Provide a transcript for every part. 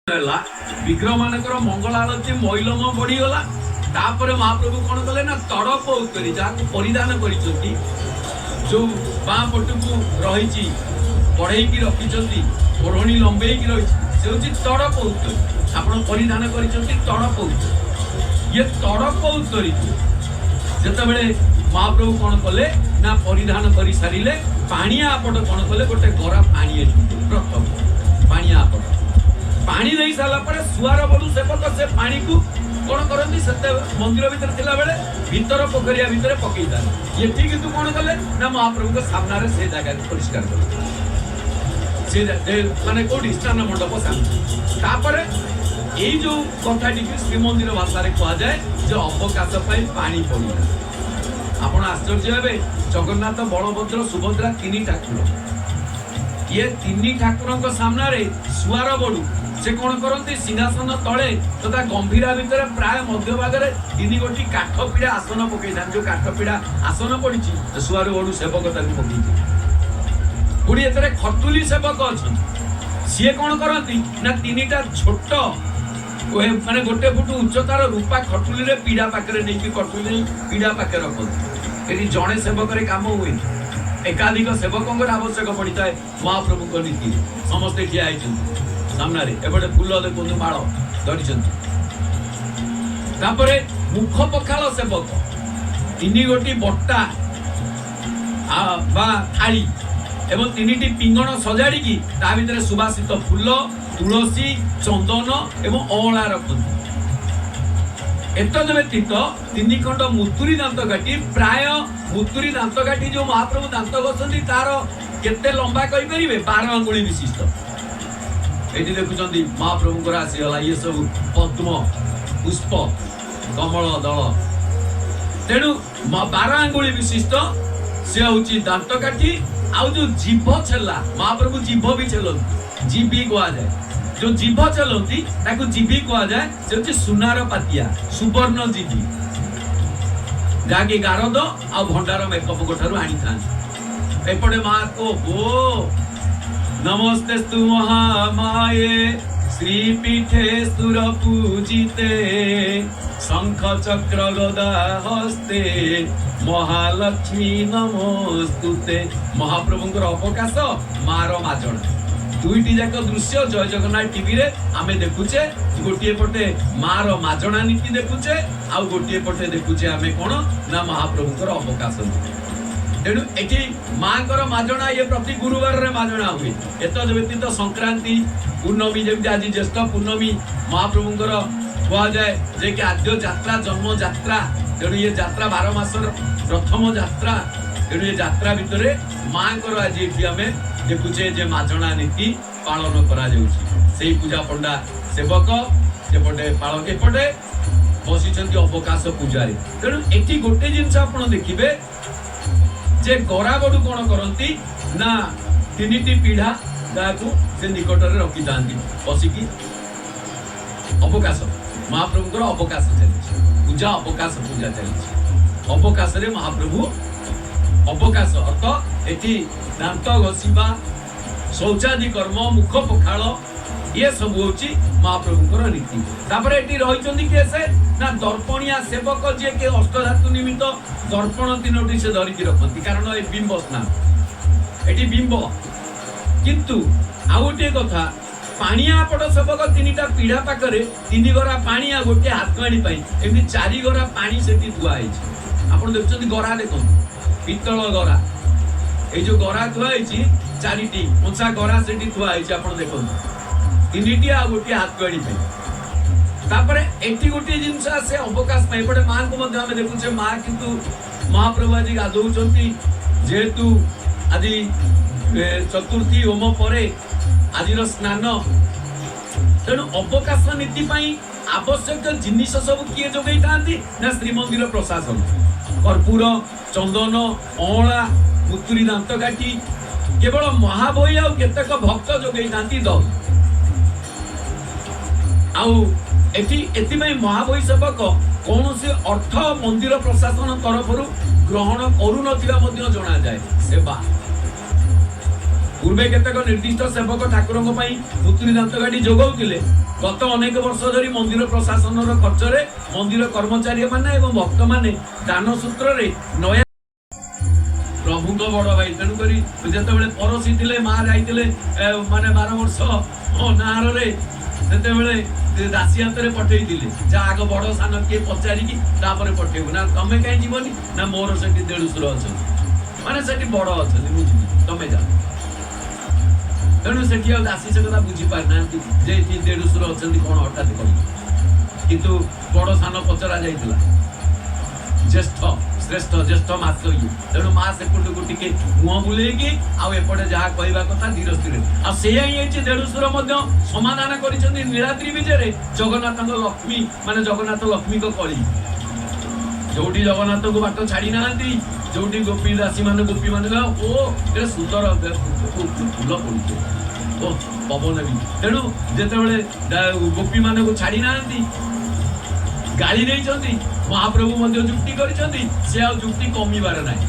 ହେଲା ବିଗ୍ରହ ମାନଙ୍କର ମଙ୍ଗଳ ଆଳତି ମଇଲମ ବଢିଗଲା। ତାପରେ ମହାପ୍ରଭୁ କଣ କଲେ ନା ତଡ଼ପ ଉତ୍ତରୀ ଯାହାକୁ ପରିଧାନ କରିଛନ୍ତି, ଯୋଉ ବାଁ ପଟକୁ ରହିଛି, ବଢେଇକି ରଖିଛନ୍ତି, ଓଢ଼ଣୀ ଲମ୍ବେଇକି ରହିଛି, ସେ ହଉଛି ତଡ଼ପ ଉତ୍ତରୀ। ଆପଣ ପରିଧାନ କରିଛନ୍ତି ତଡ଼ପ ଉତ୍ତରୀ। ଇଏ ତଡ଼ପ ଉତ୍ତରୀକୁ ଯେତେବେଳେ ମହାପ୍ରଭୁ କଣ କଲେ ନା ପରିଧାନ କରି ସାରିଲେ, ପାଣିଆ ଆପଟ କଣ କଲେ, ଗୋଟେ ଗରା ପାଣି ଏଠି ପ୍ରଥମ ପାଣିଆ ଆପଟ ପାଣି ଦେଇ ସାରିଲା ପରେ ସୁଆର ବଡୁ ସେବକ ସେ ପାଣିକୁ କଣ କରନ୍ତି, ସେତେ ମନ୍ଦିର ଭିତରେ ଥିଲା ବେଳେ ଭିତର ପୋଖରିଆ ଭିତରେ ପକେଇଥାନ୍ତି। ଏଠି କିନ୍ତୁ କଣ କଲେ ନା ମହାପ୍ରଭୁଙ୍କ ସାମ୍ନାରେ ସେ ଜାଗାକୁ ପରିଷ୍କାର କଲେ। ସେ ମାନେ କୋଉଠି ସ୍ନାନ ମଣ୍ଡପ ସାମ୍ନା। ତାପରେ ଏଇ ଯୋଉ କଥାଟିକି ଶ୍ରୀମନ୍ଦିର ଭାଷାରେ କୁହାଯାଏ ଯେ ଅବକାଶ ପାଇଁ ପାଣି ପଡ଼ିଲା। ଆପଣ ଆଶ୍ଚର୍ଯ୍ୟ ହେବେ, ଜଗନ୍ନାଥ, ବଳଭଦ୍ର, ସୁଭଦ୍ରା ତିନି ଠାକୁର, ଇଏ ତିନି ଠାକୁରଙ୍କ ସାମ୍ନାରେ ସୁଆର ବଡୁ ସେ କଣ କରନ୍ତି, ସିଂହାସନ ତଳେ ତଥା ଗମ୍ଭୀରା ଭିତରେ ପ୍ରାୟ ମଧ୍ୟଭାଗରେ ତିନି ଗୋଟି କାଠ ପିଢା ଆସନ ପକେଇଥାନ୍ତି। ଯୋଉ କାଠ ପିଢା ଆସନ ପଡିଛି, ସୁଆର ବଡୁ ସେବକ ତାକୁ ପକେଇଛନ୍ତି। ପୁଣି ଏଥିରେ ଖଟୁଲି ସେବକ ଅଛନ୍ତି, ସିଏ କଣ କରନ୍ତି ନା ତିନିଟା ଛୋଟ ମାନେ ଗୋଟେ ଫୁଟ ଉଚ୍ଚତାର ରୂପା ଖଟୁଲିରେ ପିଢା ପାଖରେ ନେଇକି ଖଟୁଲି ନେଇ ପିଢା ପାଖରେ ରଖନ୍ତି। ଏଠି ଜଣେ ସେବକରେ କାମ ହୁଏନି, ଏକାଧିକ ସେବକଙ୍କର ଆବଶ୍ୟକ ପଡିଥାଏ ମହାପ୍ରଭୁଙ୍କ ନୀତିରେ। ସମସ୍ତେ ଠିଆ ହେଇଛନ୍ତି ସାମ୍ନାରେ, ଏପଟେ ଫୁଲ ଦେଖନ୍ତୁ ମାଳ ଧରିଛନ୍ତି। ତାପରେ ମୁଖ ପଖାଳ ସେବକ ତିନି ଗୋଟି ବଟା ବା ଥାଳି ଏବଂ ତିନିଟି ପିଙ୍ଗଣ ସଜାଡ଼ିକି ତା ଭିତରେ ସୁବାସିତ ଫୁଲ, ତୁଳସୀ, ଚନ୍ଦନ ଏବଂ ଅଁଳା ରଖନ୍ତି। ଏତଦ ବ୍ୟତୀତ ତିନି ଖଣ୍ଡ ମୁତୁରୀ ଦାନ୍ତ କାଠି, ପ୍ରାୟ ମୁତୁରୀ ଦାନ୍ତ କାଠି ଯୋଉ ମହାପ୍ରଭୁ ଦାନ୍ତ ଘଷନ୍ତି ତାର କେତେ ଲମ୍ବା କହିପାରିବେ? 12 ଆଙ୍ଗୁଳି ବିଶିଷ୍ଟ। ଏଇଠି ଦେଖୁଛନ୍ତି ମହାପ୍ରଭୁଙ୍କର ଆସିଗଲା ଇଏ ସବୁ ପଦ୍ମ ପୁଷ୍ପ କମଳ ଦଳ। ତେଣୁ 12 ଆଙ୍ଗୁଳି ବିଶିଷ୍ଟ ସେ ହଉଛି ଦାନ୍ତ କାଠି। ଆଉ ଯୋଉ ଜିଭ ଛେଲା, ମହାପ୍ରଭୁ ଜିଭ ବି ଛେଲନ୍ତି, ଜିଭି କୁହାଯାଏ। ଯୋଉ ଜିଭ ଛେଲନ୍ତି ତାକୁ ଜିଭି କୁହାଯାଏ। ସେ ହଉଛି ସୁନାର ପାତିଆ, ସୁବର୍ଣ୍ଣ ଜିଭି, ଯାହାକି ଗାରଦ ଆଉ ଭଣ୍ଡାର ମେକଅପଙ୍କ ଠାରୁ ଆଣିଥାନ୍ତି। ଏପଟେ ମା କୋ ହୋ ନମସ୍ତେସ୍ତୁ ମହାମାୟେ ଶ୍ରୀପୀଠେ ସୁର ପୂଜିତେ ଶଙ୍ଖ ଚକ୍ର ଗଦା ହସ୍ତେ ମହାଲକ୍ଷ୍ମୀ ନମସ୍ତୁତେ। ମହାପ୍ରଭୁଙ୍କର ଅବକାଶ, ମାର ମାଜଣା, ଦୁଇଟି ଯାକ ଦୃଶ୍ୟ ଜୟ ଜଗନ୍ନାଥ ଟିଭିରେ ଆମେ ଦେଖୁଛେ। ଗୋଟିଏ ପଟେ ମାର ମାଜଣା ନୀତି ଦେଖୁଛେ, ଆଉ ଗୋଟିଏ ପଟେ ଦେଖୁଛେ ଆମେ କଣ ନା ମହାପ୍ରଭୁଙ୍କର ଅବକାଶ ନୀତି। ତେଣୁ ଏଠି ମାଙ୍କର ମାଜଣା ଇଏ ପ୍ରତି ଗୁରୁବାରରେ ମାଜଣା ହୁଏ। ଏତଦ ବ୍ୟତୀତ ସଂକ୍ରାନ୍ତି, ପୂର୍ଣ୍ଣମୀ, ଯେମିତି ଆଜି ଜ୍ୟେଷ୍ଠ ପୂର୍ଣ୍ଣମୀ ମହାପ୍ରଭୁଙ୍କର କୁହାଯାଏ ଯେ କି ଆଦ୍ୟ ଯାତ୍ରା, ଜନ୍ମ ଯାତ୍ରା। ତେଣୁ ଇଏ ଯାତ୍ରା 12 ମାସର ପ୍ରଥମ ଯାତ୍ରା। ତେଣୁ ଏ ଯାତ୍ରା ଭିତରେ ମାଙ୍କର ଆଜି ଏଠି ଆମେ ଦେଖୁଛେ ଯେ ମାଜଣା ନୀତି ପାଳନ କରାଯାଉଛି। ସେଇ ପୂଜା ପଣ୍ଡା ସେବକ ସେପଟେ ପାଳକ, ଏପଟେ ବସିଛନ୍ତି ଅବକାଶ ପୂଜାରେ। ତେଣୁ ଏଠି ଗୋଟେ ଜିନିଷ ଆପଣ ଦେଖିବେ ଯେ ଗରାବଡୁ କଣ କରନ୍ତି ନା ତିନିଟି ପିଢା ଯାହାକୁ ସେ ନିକଟରେ ରଖିଥାନ୍ତି ବସିକି। ଅବକାଶ, ମହାପ୍ରଭୁଙ୍କର ଅବକାଶ ଚାଲିଛି ପୂଜା, ଅବକାଶ ପୂଜା ଚାଲିଛି। ଅବକାଶରେ ମହାପ୍ରଭୁ ଅବକାଶ ଅର୍ଥ ଏଠି ଦାନ୍ତ ଘଷିବା, ଶୌଚାଦି କର୍ମ, ମୁଖ ପଖାଳ, ଇଏ ସବୁ ହଉଛି ମହାପ୍ରଭୁଙ୍କର ନୀତି। ତାପରେ ଏଠି ରହିଛନ୍ତି କିଏ ସେ ନା ଦର୍ପଣିଆ ସେବକ, ଯିଏ କି ଅଷ୍ଟଧାତୁ ନିମିତ୍ତ ଦର୍ପଣ ତିନୋଟି ସେ ଧରିକି ରଖନ୍ତି, କାରଣ ଏ ବିମ୍ବ ସ୍ନାନ, ଏଠି ବିମ୍ବ। କିନ୍ତୁ ଆଉ ଗୋଟିଏ କଥା, ପାଣିଆ ପଟ ସେବକ ତିନିଟା ପିଢା ପାଖରେ ତିନି ଗରା ପାଣି ଆଉ ଗୋଟିଏ ହାତୁଆଣି ପାଇଁ ଏମିତି 4 ଗରା ପାଣି ସେଠି ଥୁଆ ହେଇଛି। ଆପଣ ଦେଖୁଛନ୍ତି ଗରା, ଦେଖନ୍ତୁ ପିତ୍ତଳ ଗରା, ଏଇ ଯୋଉ ଗରା ଥୁଆ ହେଇଛି, 4ଟି କଞ୍ଚା ଗରା ସେଠି ଥୁଆ ହେଇଛି, ଆପଣ ଦେଖନ୍ତୁ ତିନିଟି ଆଉ ଗୋଟିଏ ହାତୁଆଣି ପାଇଁ। ତାପରେ ଏଠି ଗୋଟିଏ ଜିନିଷ ଆସେ ଅବକାଶ ପାଇଁ। ଏପଟେ ମାଙ୍କୁ ମଧ୍ୟ ଆମେ ଦେଖୁଛେ, ମା କିନ୍ତୁ ମହାପ୍ରଭୁ ଆଜି ଗାଧଉଛନ୍ତି, ଯେହେତୁ ଆଜି ଚତୁର୍ଥୀ ହୋମ ପରେ ଆଜିର ସ୍ନାନ। ତେଣୁ ଅବକାଶ ନୀତି ପାଇଁ ଆବଶ୍ୟକ ଜିନିଷ ସବୁ କିଏ ଯୋଗେଇଥାନ୍ତି ନା ଶ୍ରୀମନ୍ଦିର ପ୍ରଶାସନ। କର୍ପୂର, ଚନ୍ଦନ, ଅଁଳା, ମୁତୁରୀ ଦାନ୍ତ କାଠି, କେବଳ ମହାଭୋଇ ଆଉ କେତେକ ଭକ୍ତ ଯୋଗେଇଥାନ୍ତି ଦହି। ଆଉ ଏଠି ଏଥିପାଇଁ ମହାଭୋଇ ସେବକ କୌଣସି ଅର୍ଥ ମନ୍ଦିର ପ୍ରଶାସନ ତରଫରୁ ଗ୍ରହଣ କରୁନଥିବା ମଧ୍ୟ ଜଣାଯାଏ। ସେବା ପୂର୍ବେ କେତେକ ନିର୍ଦ୍ଦିଷ୍ଟ ସେବକ ଠାକୁରଙ୍କ ପାଇଁ ମୁତୁରୀ ଦାନ୍ତକାଠି ଯୋଗାଉଥିଲେ। ଗତ ଅନେକ ବର୍ଷ ଧରି ମନ୍ଦିର ପ୍ରଶାସନର ଖର୍ଚ୍ଚରେ ମନ୍ଦିର କର୍ମଚାରୀମାନେ ଏବଂ ଭକ୍ତମାନେ ଦାନ ସୂତ୍ରରେ ନୟା ପ୍ରଭୁଙ୍କ ବଡ ଭାଇ। ତେଣୁକରି ଯେତେବେଳେ ପରସି ଥିଲେ, ମା ଯାଇଥିଲେ ମାନେ 12 ବର୍ଷ ଅନାହାରରେ, ସେତେବେଳେ ଦାସୀ ହାତରେ ପଠେଇଥିଲେ, ଯା, ଆଗ ବଡ ସାନ କିଏ ପଚାରିକି ତାପରେ ପଠେଇବୁ। ନା, ତମେ କାହିଁ ଯିବନି? ନା, ମୋର ସେଠି ଦେଢୁଶୁର ଅଛନ୍ତି, ମାନେ ସେଠି ବଡ ଅଛନ୍ତି, ମୁଁ ଯିବି, ତମେ ଯାଅ। ତେଣୁ ସେଠି ଆଉ ଦାସୀ ସେ କଥା ବୁଝିପାରିନାହାନ୍ତି ଯେ ଏଠି ଦେଢୁଶୁର ଅଛନ୍ତି, କଣ ହଠାତ୍ କହିଲେ। କିନ୍ତୁ ବଡ ସାନ ପଚରା ଯାଇଥିଲା, ଜ୍ୟେଷ୍ଠ ଶ୍ରେଷ୍ଠ, ଜ୍ୟେଷ୍ଠ ମାସ ଇଏ। ତେଣୁ ମା ସେପଟକୁ ଟିକେ ମୁହଁ ବୁଲେଇକି ଆଉ ଏପଟେ ଯାହା କହିବା କଥା ଧୀର ସ୍ଥିରେ। ଆଉ ସେଇଆ ହିଁ ହେଇଛି। ଦେଢୁଶୁର ମଧ୍ୟ ସମାଧାନ କରିଛନ୍ତି ନୀଳାଦ୍ରି ବିଜେରେ ଜଗନ୍ନାଥଙ୍କ ଲକ୍ଷ୍ମୀ, ମାନେ ଜଗନ୍ନାଥ ଲକ୍ଷ୍ମୀଙ୍କ କଳି। ଯୋଉଠି ଜଗନ୍ନାଥଙ୍କୁ ବାଟ ଛାଡି ନାହାନ୍ତି, ଯୋଉଠି ଗୋପୀ ଦାସୀ ମାନେ, ଗୋପୀ ମାନେ, ଓ ଏଟା ସୁନ୍ଦର ଫୁଲ ପଡୁଛି, ଓ ପବନ ବି। ତେଣୁ ଯେତେବେଳେ ଗୋପୀ ମାନଙ୍କୁ ଛାଡି ନାହାନ୍ତି, ଗାଳି ଦେଇଛନ୍ତି, ମହାପ୍ରଭୁ ମଧ୍ୟ ଯୁକ୍ତି କରିଛନ୍ତି, ସେ ଆଉ ଯୁକ୍ତି କମିବାର ନାହିଁ।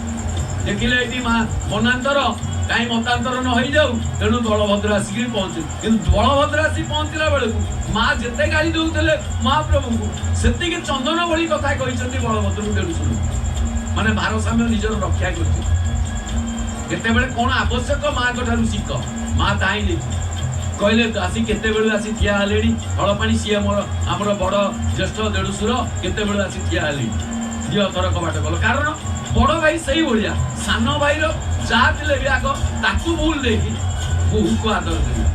ଦେଖିଲେ ଏଠି ମା ମନାନ୍ତର, କାହିଁ ମତାନ୍ତର ନ ହେଇଯାଉ। ତେଣୁ ବଳଭଦ୍ର ଆସିକି ପହଞ୍ଚିଲେ। କିନ୍ତୁ ବଳଭଦ୍ର ଆସି ପହଞ୍ଚିଲା ବେଳକୁ ମା ଯେତେ ଗାଳି ଦଉଥିଲେ ମହାପ୍ରଭୁଙ୍କୁ, ସେତିକି ଚନ୍ଦନ ଭଳି କଥା କହିଛନ୍ତି ବଳଭଦ୍ରକୁ ଦେଢୁଶୁର। ମାନେ ଭାରସାମ୍ୟ ନିଜର ରକ୍ଷା କରୁଛି। କେତେବେଳେ କଣ ଆବଶ୍ୟକ ମାଙ୍କ ଠାରୁ ଶିଖ। ମା ତାହା ହିଁ ଦେଇଛି। କହିଲେ, ଆସି କେତେବେଳୁ ଆସି ଠିଆ ହେଲେଣି, ହଳ ପାଣି। ସିଏ ଆମର ବଡ ଜ୍ୟେଷ୍ଠ ଦେଢୁଶୁର, କେତେବେଳୁ ଆସି ଠିଆ ହେଲେଣି, ଦିଅ ଥର କବାଟ କଲ। କାରଣ ବଡ ଭାଇ ସେଇଭଳିଆ, ସାନ ଭାଇର ଯାହା ଥିଲେ ବି ଆଗ ତାକୁ ଭୁଲ ଦେଇକି ବୋହୂକୁ ଆଦର କରିବା।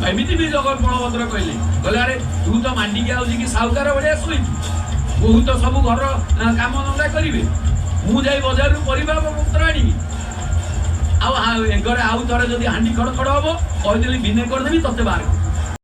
ଏମିତି ବି ଜଗନ ବଳଭଦ୍ର କହିଲେ, କହିଲେ, ଆରେ ତୁ ତ ମାଣ୍ଡିକି ଆଉଛି କି ସାହୁକାର ଭଳିଆ ଶୋଇବୁ, ବୋହୂ ତ ସବୁ ଘର କାମ ଧନ୍ଦା କରିବେ, ମୁଁ ଯାଇ ବଜାରରୁ ପରିବା ପତ୍ର ଆଣିବି। ଆଉ ଏ ଘରେ ଆଉ ଥରେ ଯଦି ହାଣ୍ଡି ଖଡ଼ ଖଡ଼ ହବ, କହିଦେଲି ଭିନେ କରିଦେବି ତତେ, ବାହାର କରିବି।